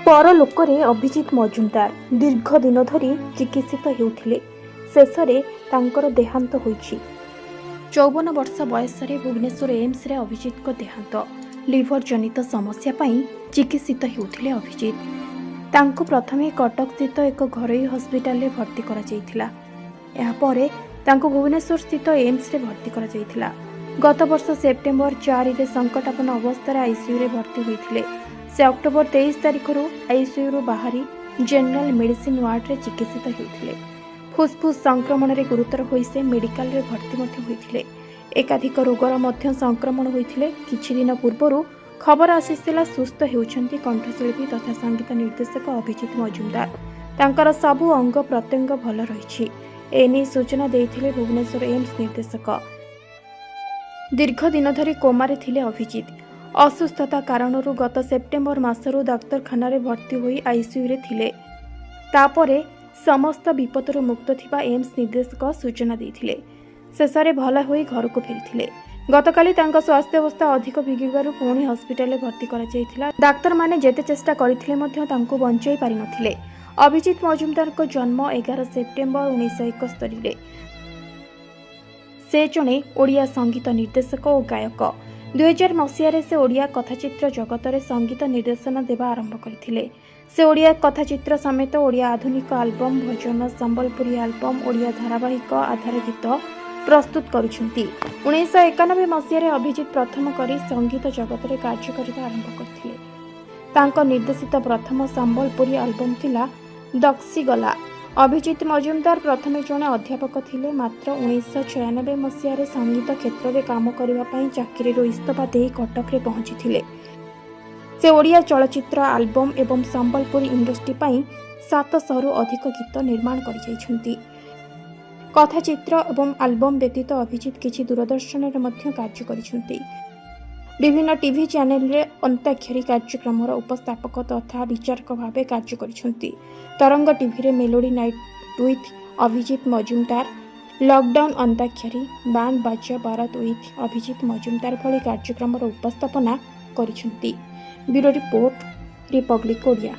ପରଲୋକରେ ଅଭିଜିତ ମଜୁମଦାର। ଦୀର୍ଘ ଦିନ ଧରି ଚିକିତ୍ସିତ ହେଉଥିଲେ, ଶେଷରେ ତାଙ୍କର ଦେହାନ୍ତ ହୋଇଛି। 54 ବର୍ଷ ବୟସରେ ଭୁବନେଶ୍ୱର ଏମ୍ସରେ ଅଭିଜିତଙ୍କ ଦେହାନ୍ତ। ଲିଭର ଜନିତ ସମସ୍ୟା ପାଇଁ ଚିକିତ୍ସିତ ହେଉଥିଲେ ଅଭିଜିତ। ତାଙ୍କୁ ପ୍ରଥମେ କଟକସ୍ଥିତ ଏକ ଘରୋଇ ହସ୍ପିଟାଲରେ ଭର୍ତ୍ତି କରାଯାଇଥିଲା। ଏହାପରେ ତାଙ୍କୁ ଭୁବନେଶ୍ୱରସ୍ଥିତ ଏମ୍ସରେ ଭର୍ତ୍ତି କରାଯାଇଥିଲା। ଗତବର୍ଷ ସେପ୍ଟେମ୍ବର 4ରେ ସଙ୍କଟାପନ୍ନ ଅବସ୍ଥାରେ ଆଇସିୟୁରେ ଭର୍ତ୍ତି ହୋଇଥିଲେ ସେ। ଅକ୍ଟୋବର 23 ତାରିଖରୁ ଆଇସିୟୁରୁ ବାହାରି ଜେନେରାଲ ମେଡିସିନ ୱାର୍ଡରେ ଚିକିତ୍ସିତ ହେଉଥିଲେ। ଫୁସ୍ଫୁସ୍ ସଂକ୍ରମଣରେ ଗୁରୁତର ହୋଇ ସେ ମେଡିକାଲରେ ଭର୍ତ୍ତି ମଧ୍ୟ ହୋଇଥିଲେ। ଏକାଧିକ ରୋଗର ମଧ୍ୟ ସଂକ୍ରମଣ ହୋଇଥିଲେ। କିଛି ଦିନ ପୂର୍ବରୁ ଖବର ଆସିଥିଲା, ସୁସ୍ଥ ହେଉଛନ୍ତି କଣ୍ଠଶିଳ୍ପୀ ତଥା ସଙ୍ଗୀତ ନିର୍ଦ୍ଦେଶକ ଅଭିଜିତ ମଜୁମଦାର। ତାଙ୍କର ସବୁ ଅଙ୍ଗ ପ୍ରତ୍ୟଙ୍ଗ ଭଲ ରହିଛି। ଏନେଇ ସୂଚନା ଦେଇଥିଲେ ଭୁବନେଶ୍ୱର ଏମ୍ସ ନିର୍ଦ୍ଦେଶକ। ଦୀର୍ଘ ଦିନ ଧରି କୋମାରେ ଥିଲେ ଅଭିଜିତ। ଅସୁସ୍ଥତା କାରଣରୁ ଗତ ସେପ୍ଟେମ୍ବର ମାସରୁ ଡାକ୍ତରଖାନାରେ ଭର୍ତ୍ତି ହୋଇ ଆଇସିୟୁରେ ଥିଲେ। ତାପରେ ସମସ୍ତ ବିପଦରୁ ମୁକ୍ତ ଥିବା ଏମ୍ସ ନିର୍ଦ୍ଦେଶକ ସୂଚନା ଦେଇଥିଲେ। ଶେଷରେ ଭଲ ହୋଇ ଘରକୁ ଫେରିଥିଲେ। ଗତକାଲି ତାଙ୍କ ସ୍ୱାସ୍ଥ୍ୟାବସ୍ଥା ଅଧିକ ବିଗିଡ଼ିବାରୁ ପୁଣି ହସ୍ପିଟାଲରେ ଭର୍ତ୍ତି କରାଯାଇଥିଲା। ଡାକ୍ତରମାନେ ଯେତେ ଚେଷ୍ଟା କରିଥିଲେ ମଧ୍ୟ ତାଙ୍କୁ ବଞ୍ଚାଇ ପାରିନଥିଲେ। ଅଭିଜିତ ମଜୁମଦାରଙ୍କ ଜନ୍ମ 11 ସେପ୍ଟେମ୍ବର 1971ରେ। ସେ ଜଣେ ଓଡ଼ିଆ ସଙ୍ଗୀତ ନିର୍ଦ୍ଦେଶକ ଓ ଗାୟକ। 2000 ମସିହାରେ ସେ ଓଡ଼ିଆ କଥାଚିତ୍ର ଜଗତରେ ସଙ୍ଗୀତ ନିର୍ଦ୍ଦେଶନା ଦେବା ଆରମ୍ଭ କରିଥିଲେ। ସେ ଓଡ଼ିଆ କଥାଚିତ୍ର ସମେତ ଓଡ଼ିଆ ଆଧୁନିକ ଆଲବମ୍, ଭଜନ, ସମ୍ବଲପୁରୀ ଆଲବମ୍, ଓଡ଼ିଆ ଧାରାବାହିକ ଆଧାର ଗୀତ ପ୍ରସ୍ତୁତ କରୁଛନ୍ତି। 1991 ମସିହାରେ ଅଭିଜିତ ପ୍ରଥମ କରି ସଙ୍ଗୀତ ଜଗତରେ କାର୍ଯ୍ୟ କରିବା ଆରମ୍ଭ କରିଥିଲେ। ତାଙ୍କ ନିର୍ଦ୍ଦେଶିତ ପ୍ରଥମ ସମ୍ବଲପୁରୀ ଆଲବମ୍ ଥିଲା ଦକ୍ସିଗଲା। ଅଭିଜିତ ମଜୁମଦାର ପ୍ରଥମେ ଜଣେ ଅଧ୍ୟାପକ ଥିଲେ। ମାତ୍ର 1996 ମସିହାରେ ସଙ୍ଗୀତ କ୍ଷେତ୍ରରେ କାମ କରିବା ପାଇଁ ଚାକିରିରୁ ଇସ୍ତଫା ଦେଇ କଟକରେ ପହଞ୍ଚିଥିଲେ। ସେ ଓଡ଼ିଆ ଚଳଚ୍ଚିତ୍ର, ଆଲବମ୍ ଏବଂ ସମ୍ବଲପୁରୀ ଇଣ୍ଡଷ୍ଟ୍ରି ପାଇଁ 700ରୁ ଅଧିକ ଗୀତ ନିର୍ମାଣ କରିଯାଇଛନ୍ତି। କଥାଚିତ୍ର ଏବଂ ଆଲବମ୍ ବ୍ୟତୀତ ଅଭିଜିତ କିଛି ଦୂରଦର୍ଶନରେ ମଧ୍ୟ କାର୍ଯ୍ୟ କରିଛନ୍ତି। ବିଭିନ୍ନ ଟିଭି ଚ୍ୟାନେଲରେ ଅନ୍ତାକ୍ଷରୀ କାର୍ଯ୍ୟକ୍ରମର ଉପସ୍ଥାପକ ତଥା ବିଚାରକ ଭାବେ କାର୍ଯ୍ୟ କରିଛନ୍ତି। ତରଙ୍ଗ ଟିଭିରେ melody night with Abhijit Majumdar, lockdown Antakshari, band Baaja Barat with Abhijit Majumdar ଭଳି କାର୍ଯ୍ୟକ୍ରମର ଉପସ୍ଥାପନା କରିଛନ୍ତି। Bureau report, Republic Odia.